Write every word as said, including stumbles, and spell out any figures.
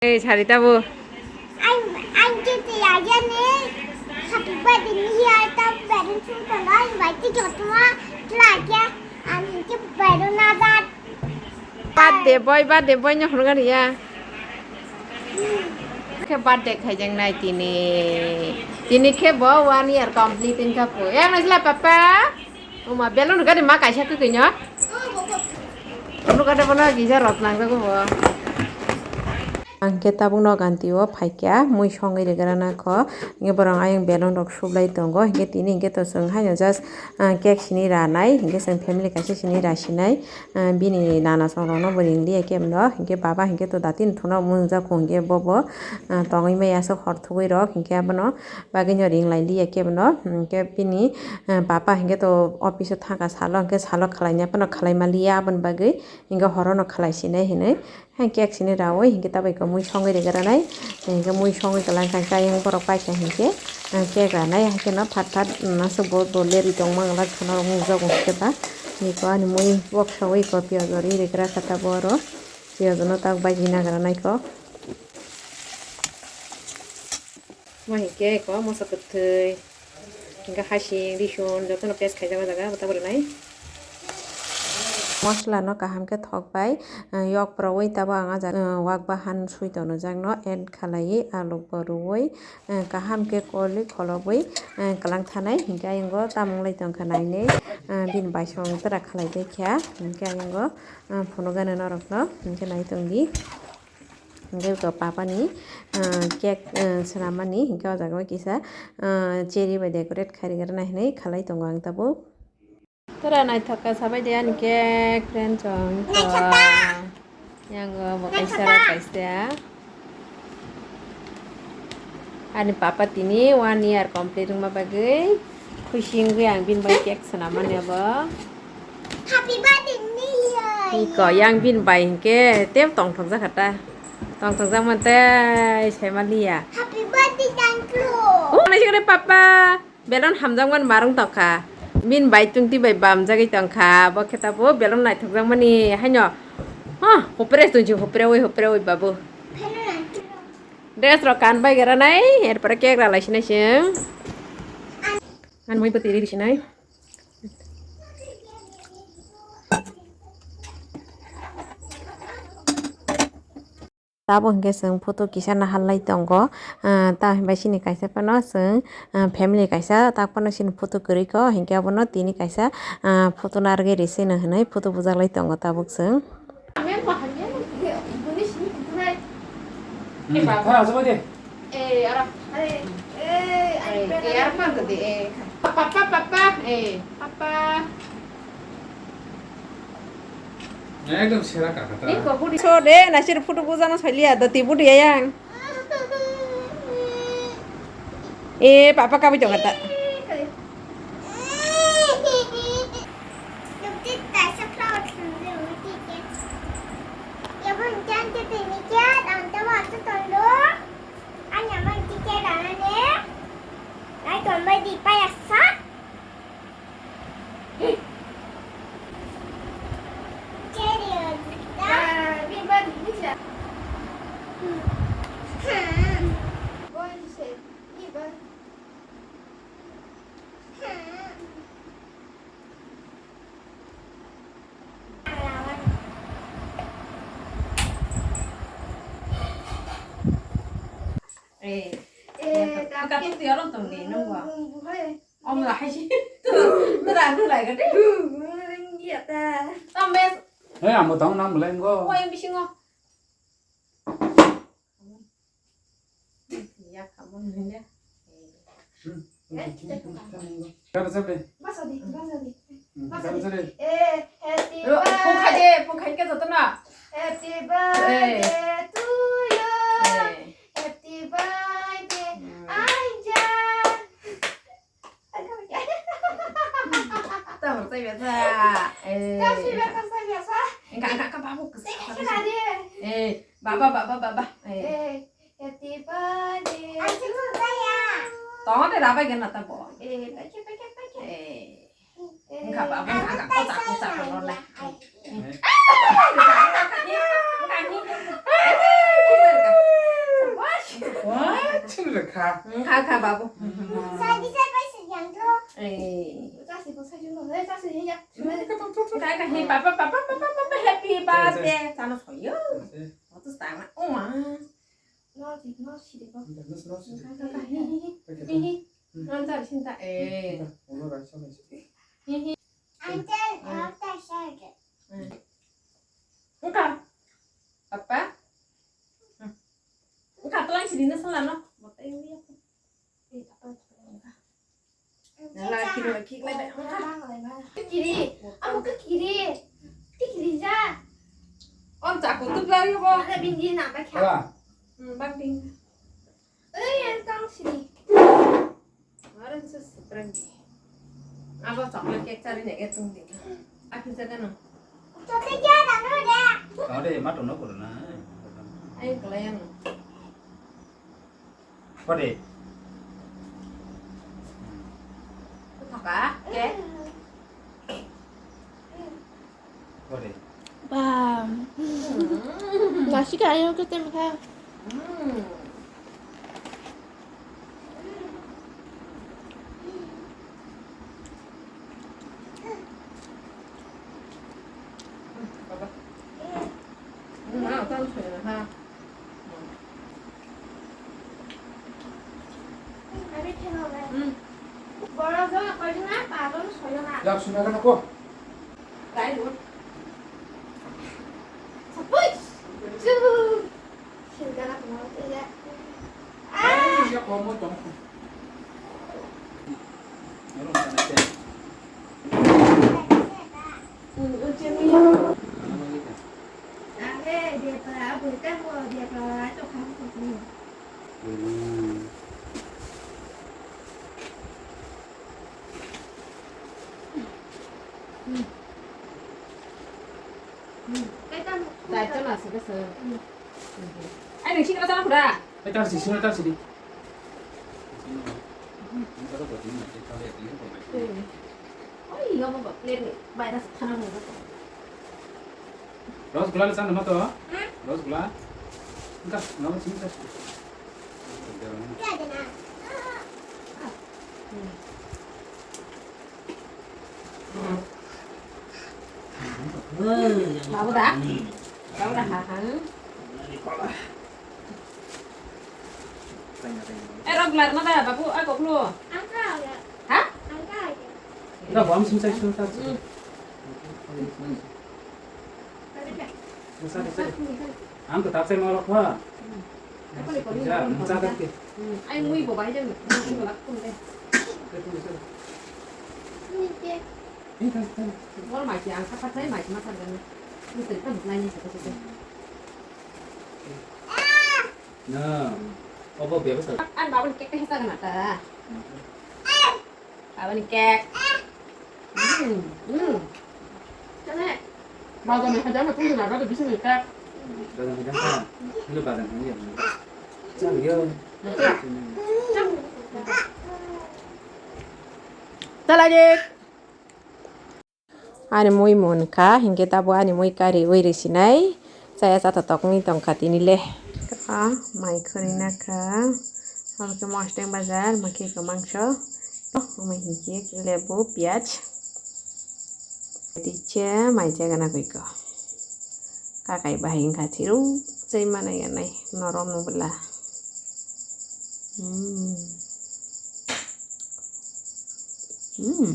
Ei, sari tabu. Ang, ang kiti aja ni. Happy birthday ni ya ta balloon sung kono, ang bai ti jotma, tlai ke, ang ki balloon na jat. Birthday boy, birthday boy no hwnwi ya. Khe birthday khaijak nai tini. Tini khe bo one year complete wngkha po. Yang nai sila papa. Oma, balloon gari ma kaisa kwkwi no. Balloon gari bono gija rot nang jago bo. Ang khe tabuk no ganti o phaikya, mui songwi rwgrana kho. Hinkhe borok ayang balloon rok sublai tongo. Hinkhe tini hinkhe to chwng haino just, ah, cake sini ranai. Hinkhe chwng family kaisa sini rasinai. Ah, bini nana song rokno bo ringli ya khe bono. Hinkhe baba hinkhe to dati no thuna mung jak kho hinkhe bobo, ah, tongwi maya aswk hor thugwi rok. Hinkhe abono bagwino ringlai liya khe bono, hinkhe bini, eh, papa hinkhe to office o thangkha salo, hinkhe salo khwlaina phano khwlai maliya aboni bagwi, hinkhe horo no khwlai sinai hinwi, hai cake sini raui, hinkhe tabuk mui songwi rwgranai, hinkhe mui songwi kwlangkha, hinkhe ayang borok paikha hinkhe, eh, cake ranai, haikheno phat phat, mm, aswk bo bo lerwi tongma glak kheno nukjago hinkhe ba, niko ani mui boksaui ko piyaj ri rwgra kha tabuk oro, piyaj no tak baji nagra naikho. Mo hinkhe ko moso kwthwi, hinkhe hasing, risun jotono paste khaijak o jaga, abo tabuk rwnai. Mosla no kaham khe thok bai, ah, yok porowi tabuk ang ah jaga, ah, wak bahan sui tongo jak no add khalaiwi, aluk bo rwui, ah, kaham khe kolwi kholobwi, ah, kwlang thanai hinkhe ayang o tamung lai tongkha nainwi, ah, bini baisong tara khalai baikha hinkhe ayang o, ah, phunukgani norok no hinkhe nai tongdi. Hinkhe bo papani, ah, cake, ah, swnamani, hinkhe o jaga o kisa, ah, cherry bai decorate khairigranai hinwi khalai tongo ang tabuk. Tora naithok kha sabai de ani cake, friend chong. Yang o bo kaisa ro kaisa. Ani papa tini one year complete wngma bagwi khusi wngwi ang bini bai cake swnamani abo. Happy birthday ni ya. Iko yang bini bai hinkhe tei tongthok jakha ta. Tongthok jak man tei saimaliya. Happy birthday tangklo. Oh, nai sikre papa. Balloon hamjakmani marwng tongkha. Bini bai tungti bai bamjagwi tongkha. Bo khe tabuk balloon naithokjakmani haino. Huh, hopre tongsi, hopre oi, hopre oi babu. Dress rok kan bai gara nai, erpore cake ralai sinai sing. An mui bwtwi ri sinai. Tabuk hinkhe chwng photo kisa naharlai tongo, ah, ta hinbai chini kaisa phano chwng, ah, family kaisa tak phano chini photo kwrwi kho, hinkhe abono tini kaisa, ah, photo narwgwi rw sino hinwi photo bujaklai tongo tabuk chwng. Papa, papa, eh, papa. Ekdom sera kaka ta. So de, nasir photo bujana saliya, doti budi ayang. Eh, papa kabui tongo ta. Eh, eh, buka tapi tu tiaron tong ni nungwa. Om la hai si. Tu, tu dah tu lai gede. Tam mes. Hei, amo tong nam lai ngo. Wah, yang bising ngo. Ya, kamu ni ya. Kano sabe? Basa di, basa di. Basa di. Eh, happy birthday. Pungkai de, pungkai ke joto na. Happy birthday to you. Happy birthday, Aijan. Tamo sai biasa. Eh. Tamo sai biasa, sai biasa. Enggak, enggak, enggak, babu. Eh, baba, baba, baba. Eh. Happy birthday. Ang sing sung saya. Tong de rabai gana ta bo. Eh, pakai, pakai, pakai. Eh. Enggak apa-apa, enggak kocak-kocak lo lah. Eh. Eh. Eh. Eh. Eh. Eh. Eh. Eh. Eh. Kha. Hmm, kha, kha, babu. Sadi sai pai se yang to. Eh. Kasi ko sai jun ko, sai kasi ya. Kha, kha, hey, papa, papa, papa, papa, happy birthday. Sana soyo. Otu sama, oma. No, no, si de ko. Kha, kha, kha, hi, hi, hi. Hi, hi. Nang jar sinta, eh. Hi, hi. Uncle, after surgery. Engka. Apa? Engka, telang sini na sala no. Botai wi aku. Eh, apa, apa, apa. Nala kiri lagi, lagi. Kiri. Aku ke kiri. Ke kiri ja. On tak aku tu lagi bo. Ada bindi nak baca. Wala. Hmm, bak bindi. Oi, yang tang sini. Orang sesebrang. Abo chocolate cake cari nek etung di. Aku jaga no. Chocolate cake ada no de. Kau de mato no kono na. Ayo kelayang. Kau de. Apa? Cake. Ba. Nasi ka ayo ke tem ka. Yak suna ka nako. Yak komo tong. Dai to na se ka se. Ai, nung sini ka sana pura. Ai, tar si, sini tar si di. Oi, yo mo plate ni. Bai, ras khana mo. Rosgulla le sana mato? Rosgulla. Engka, nama sini tar si. Babu da? Babu da, ha, ha. Eh, rok lar na da, babu, ah, kok lu. Ha? Ira, bom sing sai sung ta. Hmm. Ang tetap saya mau lokwa. Apa ni kau ni? Ya, mencatat ke. Hmm. Ai mui bo bai jeng, mui bo lak pun deh. Ini kan, kan. Bol mai ki ang sapat sai mai ma sa dan. Ini kan nai ni sapa sapa. No. Obo bebas. An babu ni kek teh sa kana ta. Aboni cake. Hmm, hmm. Bazar ni hajar na tunggu na, ada bisa ni cake. Bazar ni hajar na. Ini bazar ni hajar. Cari yo. Tala je. Ani mui munkha, hinkhe tabuk ani mui kari ui risinai. Chaya chatha tokni tongkha tini le. Ah, mai khwrwi nakha. Abo khe Mosteng bazar, ma khe kwmangso. Omo hinkhe lebu, piyaj. Tei cha mai chaga nagwi kho. Kakai bahai wngkha thwiru chai manai anai norok no bwla. Hmm. Hmm.